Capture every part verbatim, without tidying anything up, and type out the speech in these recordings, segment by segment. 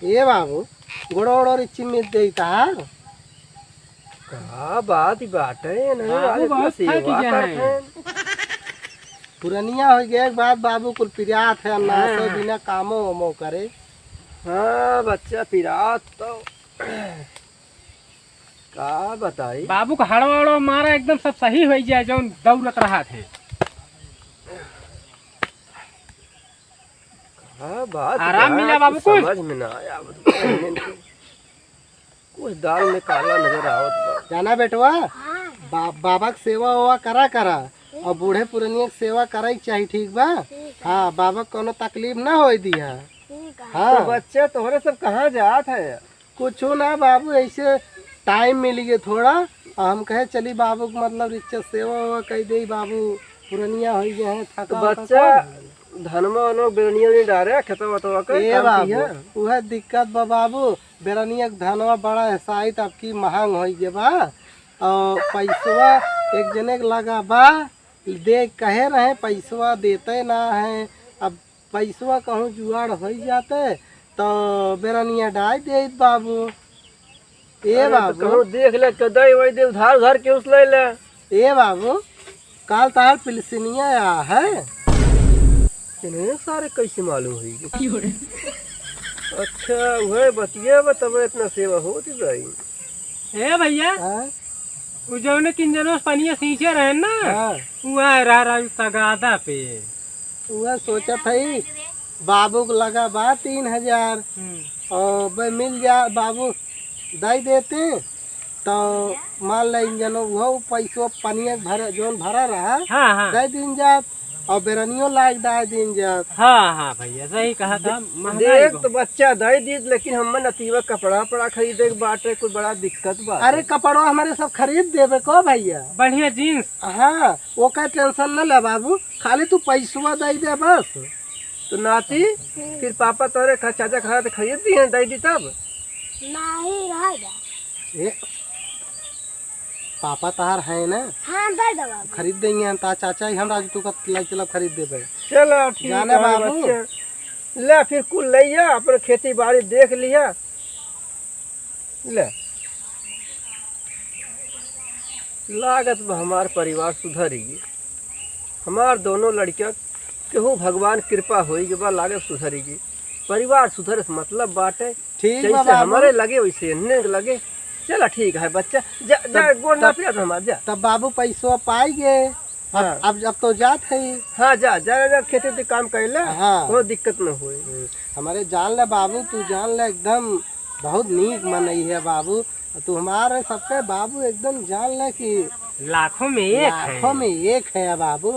ए बाबू, गोड़ो ओड़ो रिच्ची मिल देई तहार। का बात ही बाटे, नहीं बाबू आज इतना बहुत थक सेवा गया करत है। हैं। पुरनिया हो गया एक बात बाबू, कुल पिरात है, ना हाँ। से बिना कामो ओमो करे। हाँ बच्चा, पिरात तो का बताई? बाबू का हड़वा उड़वा मारा, एकदम सब सही हो जाए, जौन दौड़त रहा थे। का बात आराम बा, मिला बाबू कुछ कुछ? समझ में ना आया, अब तो कुछ दाल में काला नजर आवत बा। जाना बेटवा, हाँ। बा-, बाबा के सेवा वेवा करा करा, ठीक। और बूढ़े पुरनिया के सेवा कराई के चाही, ठीक बा? ठीक है। हाँ, बाबा के कौनो तकलीफ ना होई दिया। ठीक है। हाँ। तो बच्चा तोहरे सब कहाँ जात है? कुछो ना बाबू, ऐसे टाइम मिल गए थोड़ा, और हम कहे चली बाबू के मतलब रिच्चा सेवा वेवा कई दे बाबू, पुरनिया हो गए हैं, तो थका वका बच्चा, कौन है? धनमा वनमा बेरनिया नहीं डारे, खेतवा वतवा का ए काम बाबू, किया? उहे दिक्कत बा बाबू, बेरनिया के धनवा बड़ा है, साइत अब की महंग हो गए बा, और पैसवा एक जने के लगा बा, दे कहे रहे पैसवा देते ना है, अब पैसवा कहूँ जुगाड़ हो जाते तो बेरनिया डाल देत बाबू। ए अरे तो बाबू। कहूँ देख ले, कदई वही दे उधार उधार के उस ले ले। ए बाबू, काल तार पिलसिनिया आ है। इन्हें सारे कैसे मालूम होई? अच्छा, वह बतिया बा, तब इतना सेवा होती भाई। ए भैया, हाँ? उ जौने किंजनवा से पनिया सींचे रहे ना, हाँ। उ आए रहा राजू तगादा पे। उहे सोचत हई, बाबू के लगा बा तीन हजार, हम्म। और बे मिल जा, बाबू दे देते, तो मान ले इंजन उहो पैसो पनिया के भरे, जौन भरा रहा, हाँ, हाँ। दे दीन जात, और बेरनियो लाग दे दीन जात। हाँ, हाँ भैया, सही कहा था, दे-, महंगाई देख बहुत। तो बच्चा दे दीत, लेकिन हमें नतीबा कपड़ा, कपड़ा खरीदे के बाटे, कुछ बड़ा दिक्कत बा। अरे कपड़वा हमारे सब खरीद देबे को भैया। बढ़िया जींस। हाँ, ओकर टेंशन न ले बाबू, खाली तू पैसवा दे दे बस। तो नाती, हम्म। फिर पापा तोरे खा-, चाचा खा तो खरीद दी है, दे दी तब। नहीं, रह जा। ए, पापा तहार है ना? हाँ, दे दो बाबू। खरीद देंगे हम, तार चाचा ही हम राजू तू का लाई चलब खरीद देबे। चलो, ठीक जाने है, बाबू। बच्चा। ले, फिर कुल ले जा, अपन खेती बाड़ी देख लिया। ले, लागत बा हमार परिवार सुधरी गे। हमार दोनों लड़किया केहू भगवान कृपा होई के बा, लागत सुधरी गे। परिवार सुधरे से मतलब बाटे, ठीक बा जैसे बाबू। हमारे लगे वैसे इन्हें लगे। चला ठीक है बच्चा, जा, जा, तब, गोड़ ना तब, पिया तो हमार, जा। तब बाबू पैसवा पाई गे। अब, हाँ। अब, अब तो जात है। हाँ, जा, जा, जा, खेते ते काम कर ले, हाँ। कोई दिक्कत न होए। हम्म, हमारे जान ले बाबू, तू जान ले एकदम बहुत नीक मनई है बाबू। तू हमारे सबके बाबू एकदम जान ले कि लाखों में एक है। लाखों में एक है बाबू।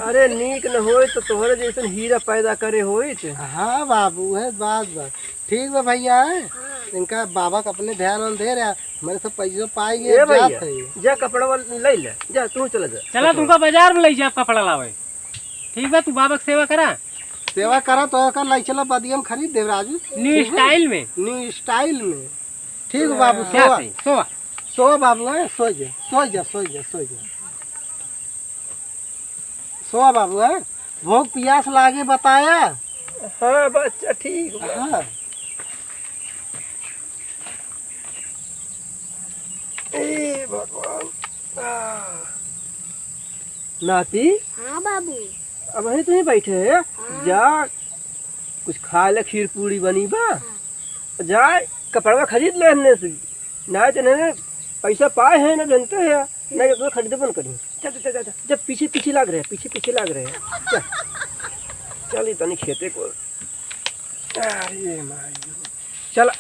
अरे नीक न होए तो तोहरे जैसन हीरा पैदा करे होइत। हाँ बाबू, है बात बा। ठीक बा भैया, हाँ। इनका बाबा का अपने ध्यान वान दे रहा, हमारे सब पैसों पाई गए, ए भैया, जात है। जा कपड़ा वाला ले ले, जा तू चला जा। चला तुमका बाजार में ले जा कपड़ा लावे। ठीक बा, तू बाबा की सेवा करा। सेवा करा तो ओकर लाई चला बदियम खरीद देब राजू। न्यू ठीक बा? स्टाइल में। न्यू स्टाइल में। ठीक बा बाबू, क्या सोवा। सही? सोवा। सोवा बाबू, हैं? सो जा, सो जा, सो जा, सो जा। सोवा बाबू, हैं? भूख पियास लागे बताया। हाँ बच्चा, ठीक बा। हाँ। ए भगवान। आ। नाती? हाँ बाबू। अब वहीं तुहीं बैठे है? हाँ। जा, कुछ खा ले, खीर पूड़ी बनी बा। हाँ। जा, कपड़वा खरीद ले हमने से। ना तो इन्हें पैसा पाए हैं, ना जनते हैं, ना तो खरीदे बन करी। जा, जा, जा, जा, जा। जब पीछे पीछे लाग रहे, पीछे पीछे लाग रहे। चल, चल, ई तनी खेते को। अरे माई। चल,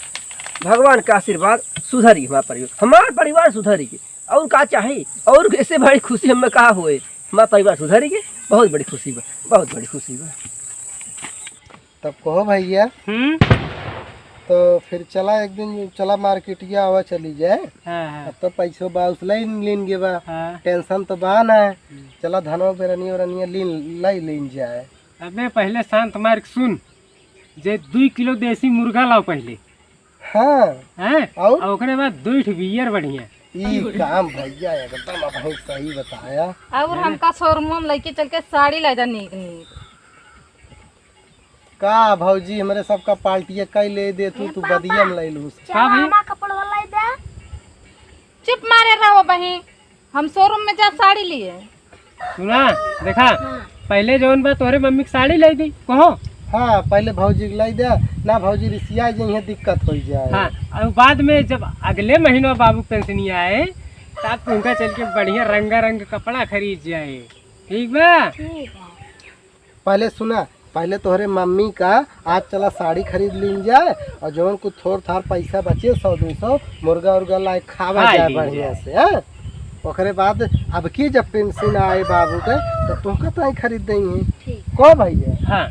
भगवान का आशीर्वाद, सुधरी हमार परिवार, हमार परिवार सुधरी के। और का चाही? और ऐसे बड़ी खुशी हमें का होए? हमार परिवार सुधरी के, बहुत बड़ी खुशी बा, बहुत बड़ी खुशी बा। तब कहो भैया। हम्म। तो फिर चला एक दिन, चला मार्केटिया आवा चली जाए। हाँ, हाँ। अब तो पैसो बा, उसला ही लीन गे बा। हाँ। टेंशन तो बा ना। हम्म। चला धनवा बेरनिया ओरनिया लीन, लाई लीन जाए। अबे पहले शांत मार के सुन, जे दुई किलो देसी मुर्गा लाओ पहले। हाँ। हैं? और? और ओकरे बाद दुई ठो बियर बढ़िया। ई काम भैया एकदम अबहीं सही बताया। और हमका शोरूम में लेके चल के साड़ी ला दा नीक नीक। का भौजी, हमरे सबका पार्टिया कई ले दे तू, ए तू पापा, बदिया में लई लूस। चला का भाई? हमा कपड़वा लाई दे। चुप मारे रहो बहिन, हम शोरूम में जा साड़ी लिए। सुना, देखा, हाँ। पहले जौन बा तोहरे मम्मी के साड़ी लाई दी, कहो। हाँ, पहले भौजी के लाई दे, ना भौजी रिसिया जइहे, दिक्कत हो जाए। हाँ, और बाद में जब अगले महीना बाबू पेंशनी आए, तब तुमका चल के बढ़िया रंगा रंग कपड़ा खरीद जाए, ठीक बा? ठीक है। पहले सुना, पहले तोहरे मम्मी का आज चला साड़ी खरीद लीन जाए और जौन कुछ थोड़ थार पैसा बचे, सौ दो सौ, मुर्गा उर्गा लाए खावा हाँ, जाए लीन बढ़िया जाए। से, हाँ? ओकरे बाद अब की जब पेंशन आए बाबू के, तो तुमका ताई खरीद देंगे। ठीक। को भैया? हाँ,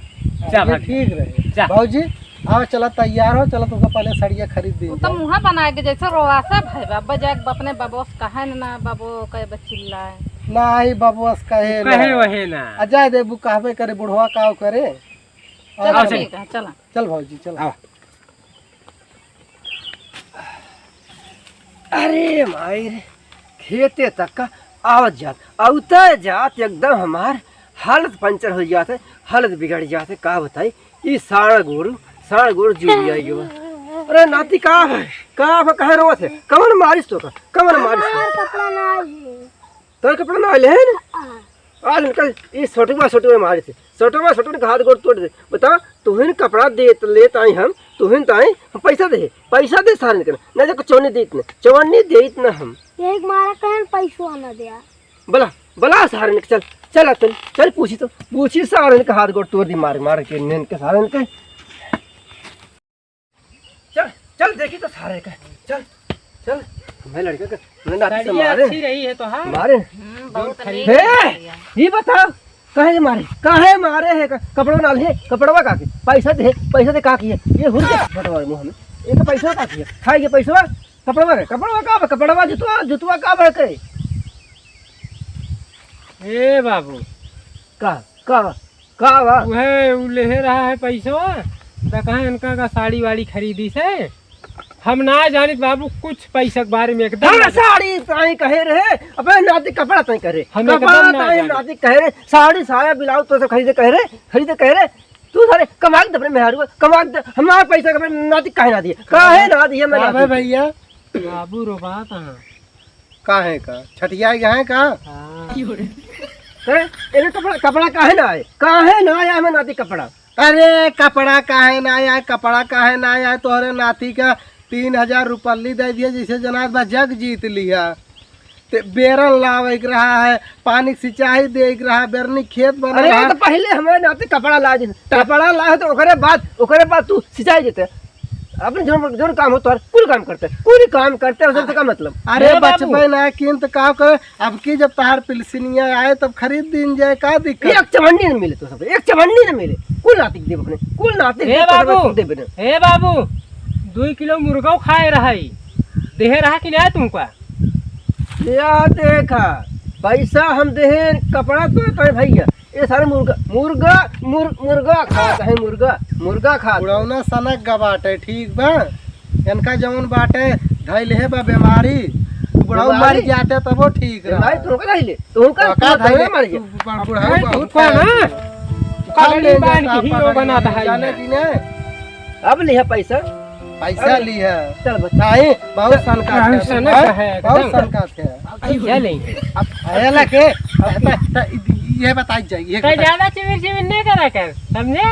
जा ये भाभी। ठीक रहे। जा। भौजी, आओ चला तैयार हो, चला तुमका पहले साड़िया खरीद दी वो तो जाए। मुँह बनाए के जैसे रोवासा भाई बाबा, जाके अपने बबोस कहे न, ना बबो कहे बस चिल्लाए। नाही बबुआ से कहे ना। कहे वहे ना। आ जाए देबू, कहबे करे, बुढ़वा काव करे। चल, आओ, चल। ठीक है, चला। चल भौजी, चल। आओ। अरे माई रे, खेते तक का आवत जात, आवते जात एकदम हमार हालत पंचर हो जात है, हालत बिगड़ जात है, का बताई। ई साढ़ गोरू, साढ़ गोरू जुड़ जाई गवा। अरे नाती, का है? का बा, काहे रोवत है? कवन मारिस तोका? कवन मारिस तोका? हमार कपड़ा ना आई है। तोर कपड़ा ना आइल है ना? हाँ। आज इनका ई सोटुआ, सोटुआ मारिस है। सोटुआ, सोटुआ के हाथ गोड़ तोड़ दे। बता, तुहिन कपड़ा देत, लेत आई हम, तुहिन ताई हम पैसा दे, पैसा दे सारे इनके। ना तो चवन्नी देत ना, चवन्नी देत ना हम। यही मारा कहन पैसवा ना दिया। बला, बला सारे इनके, चल, चल, चल, चल, पूछी तो, पूछी सारे इनके हाथ गोड़ तोड़ दी, मार, मार के, इनके सारे इनके। चल, चल, देखी तो सारे के। चल, चल। हमें लड़के के, हमने नाती से साड़ियाँ मारे। अच्छी रही है तो हाँ। मारे। हम्म, बहुत खरीद नीक हे, साड़ियाँ। ये बताओ, काहे मारे? काहे मारे है? का-, कपड़वा ना ले, कपड़वा का के? पैसा दे, पैसा दे का किए? ये हुर के फटवा मुँह में। ये तो पैसा का किए? खाए के पैसा? कपड़वा के? कपड़वा का बा? कपड़वा, जुतवा, जुतवा का बा के? ए बाबू। का? का बा? का बा? उहे, उ लेहे रहा है पैसवा, त कहाँ इनका का साड़ी वाड़ी खरीदी से? हम ना जानित बाबू कुछ पैसा के बारे में एकदम हाँ, ना जानित। साड़ी ताई कहे रहे, अपने नाती कपड़ा ताई करे। हम कपड़ा एकदम ना ताई जानित। नाती कहे रहे, साड़ी, साया, ब्लाउज तो सब खरीदे कहे रहे, खरीदे कहे रहे। तू सारे कमा के दे अपने मेहरारू को, कमा के दे, हमार पैसा के अपने नाती काहे ना दिए? काहे ना दिए मैं अबे नाती को? भैया, बाबू रोबात हाँ। काहे का? छठिया गए हैं का? हाँ। हैं? एने कपड़ा, कपड़ा काहे ना आए? काहे ना आया हमें नाती कपड़ा? अरे, कपड़ा काहे ना आया? कपड़ा काहे ना आया? तोहरे नाती का तीन हजार रुपल्ली दे दिया, जैसे जनात बा जग जीत लिया। ते बेरन लावे के रहा है, पानी के सिंचाई दे के रहा, बेरनी खेत बना अरे, रहा। तो पहले हमें नाती कपड़ा ला दे। कपड़ा ला है तो ओकरे बाद, ओकरे बाद तू सिंचाई देते। अपने जोन, जोन काम हो तोहर, कुल काम करते, कुल काम करते, उससे का मतलब? अरे ए बाबू। बचबे ना किन त का करे, अब की जब तहार पिलसिनिया आए तब खरीद दीन जाए, का दिक्कत? एक चवन्नी न मिले तो सब, एक चवन्नी न मिले, कुल नाती के देब अपने, कुल नाती के ए देब, बाबू, तोहरे देबे ना। ए बाबू, दुई किलो मुर्गो खाए रही, देहे रहा कि ना तुमका? या देखा, पैसा हम देहे, कपड़ा तो, तो भैया, ये सारे मुर्गा, मुर्गा, मुर-, मुर्गा खात है, मुर्गा, मुर्गा खात है। बुढ़ौना सनक गा बाटे, ठीक बा? इनका जौन बाटे, धइले है बा बीमारी। बुढ़ऊ बीमारी? मर जाते तबो ठीक रहा। भाई, तुमका धइले, तुमका, तुमका तुमका धइले। धइले मर गया। तू बुढ़ऊ भाई, बहुत तुमका खाए ना। है। कगड़ी खा ले बांध जा, के हीरो पकड़ बनाता के, है जाने ये। की नहीं? अब लिहा पैसा। पैसा अब ली है। चल बच्चा। नहीं, बहुत सन का हाँ, है, सन का भाई, है, बहुत एकदम। सन का है। क्या लेंगे? अब अरे ला के, अब त-, त-, ये बताई जाए, ये कहीं बताई। ज्यादा चिमिर चिमिर नहीं करा कर, समझे?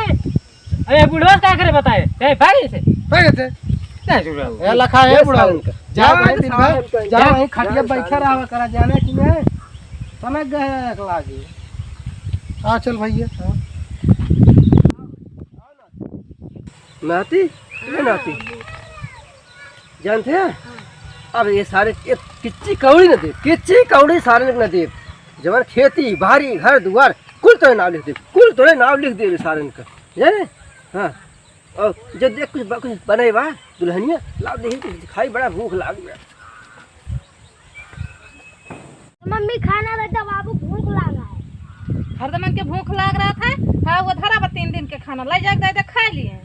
अरे बुढ़वा का करे बताए, ए भाई से। भाई से। नहीं सुन रहा हूँ। ये लखा है ये बुढ़वा। साल का। जा जा भाई, दिन भर, साल का। जा जा। भाई, खटिया जा बैठा साल रहा का। करा, जाने की नहीं? समझ गए हैं, एक लागी। आ चल भैया। हाँ। नाती, ये नाती, जानते हैं? अब ये सारे, ये किच्ची कौड़ी न दे, किच्ची कौड़ी सारे न दे। जवन खेती, बारी, घर, दुआर, कुल तोरे नाव लिख दे, कुल तोरे नाव लिख दे सारे का। जाने? हाँ। और जो देख कुछ ब-, कुछ बने बा, दुल्हनिया, लाव दे, कुछ खाई, बड़ा भूख लाग गया। मम्मी, खाना दे दे, बाबू, भूख लागा है। हरदम इनके भूख लाग रहा था। हाँ, वो धरा बा तीन दिन के खाना, ले जाके दे दे, खा लिए।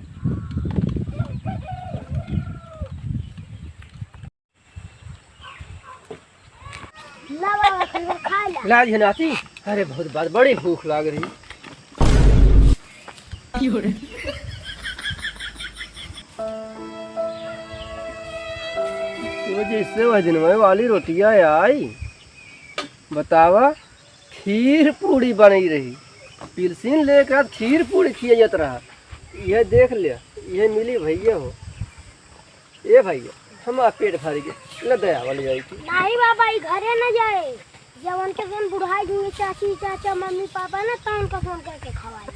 ला बाबा, खाना खा ला। ला जी नाती, अरे बहुत बात, बड़ी भूख लाग रही। जैसे वह दिन में वाली रोटिया आई, बतावा, खीर पूड़ी बनई रही, पिलसिन लेके खीर पूड़ी खियात रहा। यह देख ले, यह मिली भैया हो। ए भैया, हमार पेट भर गया, ले दया वाली आई थी। नाही बाबा, ई घरे न जाए। जब उनके जौन बुढ़ाई गई चाची, चाचा, मम्मी, पापा ना, त उनका फोन करके खवाई।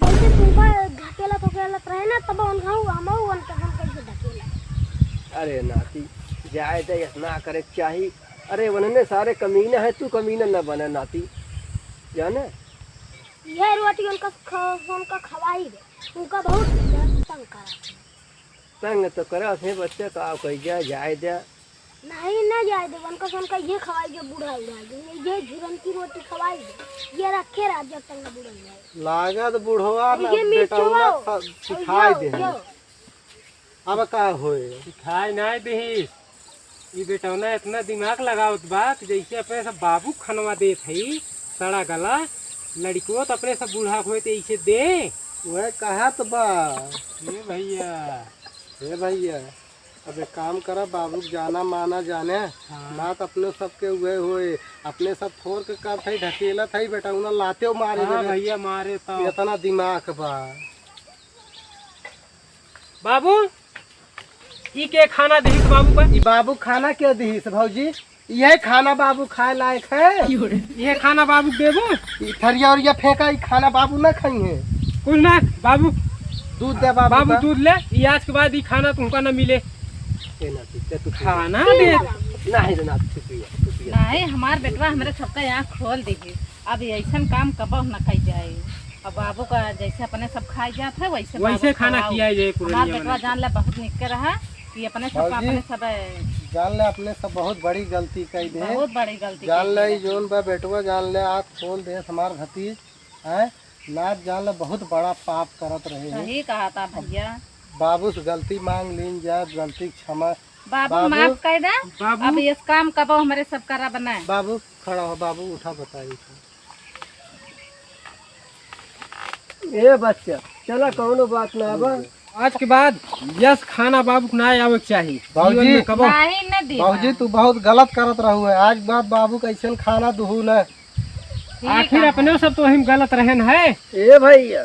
जैसे तुमका ढकेलत होकेलत रहे ना, तब उनका हमहू उनके फोन करके ढकेला। अरे नाती, जाए दे, ऐसा ना करे के चाही। अरे उन्हने सारे कमीना है, तू कमीना न बने नाती, जाने? यह रोटी उनका ख-, उनका खवाई दे, उनका बहुत तंग करा। तंग तो करत है बच्चा, का कही जाए, जाए दे। नहीं, ना जाए दे, उनका, उनका ये खवाई जो बूढ़ा उड़ा दे, ये झुरन की रोटी खवाई दे, ये रखे रहा जब तक ना बूढ़ा उड़ा दे। लागत बुढ़वा और ना ये मिर्चवा बेटौना और स-, सिखाई यो, दे। यो। अब का होए? सिखाई नहीं दीस। ई बेटौना इतना दिमाग लगावत बा कि जैसे अपने सब बाबू खनवा देत हई, सड़ा गला, लड़िकवो तो अपने सब बूढ़ा होए तो ऐसे दे। वह कहत बा। ए भैया। ए भैया, अब एक काम करा, बाबू के जाना माना जाने, हाँ। ना तो अपने सबके उहे होए, अपने सब फोर के करत है, ढकेलत है, बेटौना लाते मारे हाँ लगे। भैया, मारे तो। इतना दिमाग बा। बाबू, ई के खाना दिहिस बाबू का? ई बाबू खाना के दिहिस भौजी? यह खाना बाबू खाए लायक है? यह खाना बाबू देबू? ई थरिया उरिया फेंका, ई खाना बाबू ना खाई है। कुछ ना बाबू। दूध दे बाबू बाबू का। दूध ले, ई आज के बाद ई खाना तुमका ना मिले। ए ना, ठीक है, तू पी ले। खाना दे। नहीं रे ना, तू पी ले, तू पी ले। नहीं, हमार बेटवा हमरे सबका आँख खोल देही। अब ऐसन काम कबो न कई जाए। अब बाबू का जैसे अपने सब खाई जात है, वैसे वैसे बाबू खाना खवाओ। खियाई जाए, हमार पुरनिया बेटवा बने। जान ले बहुत निक के रहा कि अपने सब का भौजी, अपने सब जान ले अपने सब बहुत बड़ी गलती कई दे। बहुत बड़ी गलती जान कई ले, दे। ई जोन बा बेटवा, जान ले आँख खोल दे हमार भतीज, हैं? नात जान ले बहुत बड़ा पाप करत रहे हैं। सही कहा था भैया। बाबू से गलती मांग लीन जाए, गलती क्षमा। बाबू, बाबू। माफ कर दे। बाबू। अब इस काम कबो हमरे सब करा बनाए। बाबू, खड़ा हो बाबू, उठा बताई। ए बच्चा, चला, कौनो बात ना बा। आज के बाद यस खाना बाबू के ना आवे के चाही। बाबूजी। जीवन में कबो। नहीं, न दी बाबूजी, बा। तू बहुत गलत करत रहू है। आज के बाद बाबू के ऐसन खाना दुहू न। ठीक आखिर है। अपने सब तो वही में गलत रहन है। ए भैया,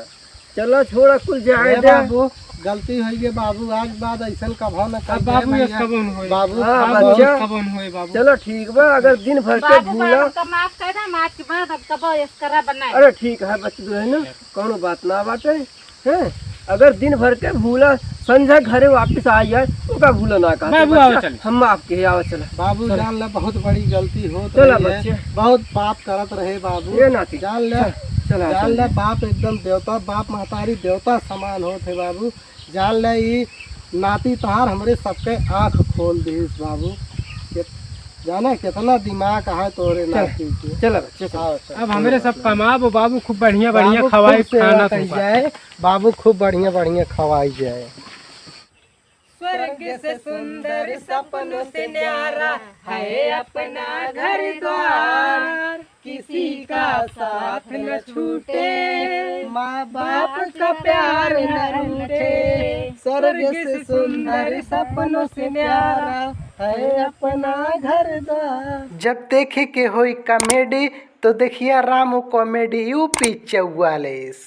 चला छोड़ा, कुल जाए ए दे। बाबू, गलती होई गे बाबू, आज बाद ऐसन कभो न अब कइबे बाबू, ये भैया। कबो न होई। बाबू, हाँ, बाबू, बच्चा। कबो न होई बाबू। चलो ठीक बा, अगर दिन भर के बाबू, भूला। बाबू का माफ कर दे, माफ के बाद अब कबो एस करा बनाए। अरे ठीक है बच्चा, जो है ना, कौनो बात ना बाटे, हैं? अगर दिन भर के भूला, संझा घरे वापस आ जाए, ओका भूला ना कहते बाबू, आओ बच्चा, चल। हम माफ के आवा चला। बाबू, चला। जान ले बहुत बड़ी गलती होत चला रही है, बच्चा। बहुत पाप करत रहे बाबू। ये नाती, जान ले, चल, चला, जान चल। ले बाप एकदम देवता, बाप महतारी देवता समान होत है बाबू। जान ले ई नाती तहार हमरे सबके आँख खोल दिस बाबू। के-, जाने कितना दिमाग है तोरे चल, नाती के। चल बच्चे, चल। आओ, चल। अब हमरे सब कमाब बाबू, खूब बढ़िया, बढ़िया बाबू खवाई खूब सेवा खाना करी पीना। जाए, बाबू खूब बढ़िया, बढ़िया खवाई जाए। स्वर्ग से सुंदर सपनों से न्यारा है अपना घर द्वार। किसी का साथ न छूटे, माँ बाप का प्यार न रूठे। स्वर्ग से सुंदर सपनों से न्यारा है अपना घर द्वार। जब देखे के होई कॉमेडी तो देखिया रामू कॉमेडी यूपी चौवालीस।